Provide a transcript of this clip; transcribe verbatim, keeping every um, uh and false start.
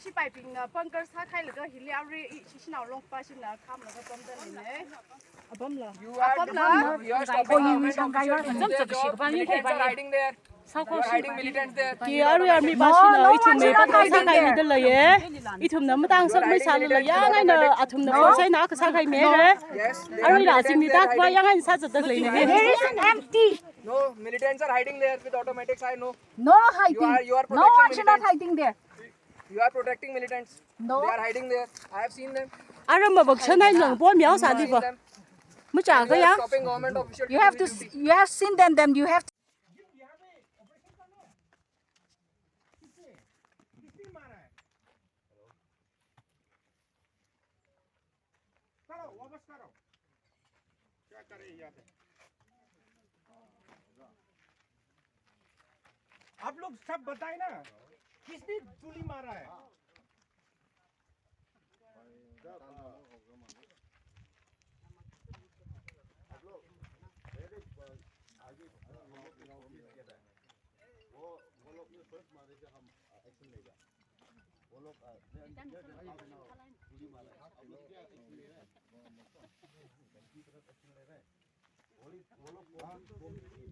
ꯁꯤꯄꯥꯏꯕꯤꯡꯅ ꯄꯪꯀꯔ ꯁꯥꯈꯥꯏꯂꯒ ꯍꯤꯂꯤꯌꯥꯔꯤ ꯁꯤꯁꯤꯅꯥꯎ ꯂꯣꯡꯄꯥꯁꯤꯅ ꯈꯥꯝꯂꯒ ꯄꯝꯗ ꯂꯩꯅꯩ꯫ ꯑꯄꯝꯂ? You are, you are stopping the movement of official to do their job. Militants are hiding there. You are hiding militants there. K R U army ꯕꯥꯁꯤꯅ ꯏꯊꯨꯝ ꯃꯦ bunker ꯁꯥꯈꯥꯏ ꯃꯤꯗ ꯂꯩꯌꯦ꯫ ꯏꯊꯨꯝꯅ ꯃꯇꯥꯡ ꯁꯛ ꯃꯩ ꯁꯥꯜꯂ ꯂꯩ ꯌꯥ ꯉꯥꯏꯅ ꯑꯊꯨꯝꯅ ꯐꯣꯔꯁ ꯍꯥꯏꯅ ꯑꯀ ꯁꯥꯈꯥꯏ ꯃꯦꯔꯦ꯫ ꯑꯔꯣꯏ ꯂꯥꯁꯤꯡꯗꯤ ꯇꯥꯛꯄ ꯌꯥ ꯉꯥꯏꯅ ꯁꯥꯖꯠꯇ ꯂꯩꯅꯩ꯫ There is an empty. No, militants are hiding there with automatics, I know. No hiding. You are, you are protecting militants. No one should not hiding there. You are protecting militants. No. They are hiding there. I have seen them. ꯑꯔꯝꯕ ꯕꯛꯁꯟ ꯍꯥꯏꯅ ꯄꯣꯝ ꯌꯥꯎ ꯁꯥꯗꯤꯕ꯫ ꯃꯆꯥ ꯀꯌꯥ꯫ You are stopping government official. You have to, you have seen them, then you have. किसने मारा है? करो, वापस करो। क्या करे यहाँ पे? आप लोग सब बताए ना, किसने गोली मारा है? वो वो लोग ने फर्स्ट मारे थे, हम एक्शन लेगा। वो लोग, अ, दे- दे- दे- पूरी मारा है। हम लोग क्या एक्शन ले रहे हैं? गलती तरफ एक्शन ले रहे हैं। वो लोग, वो लोग कौन, कौन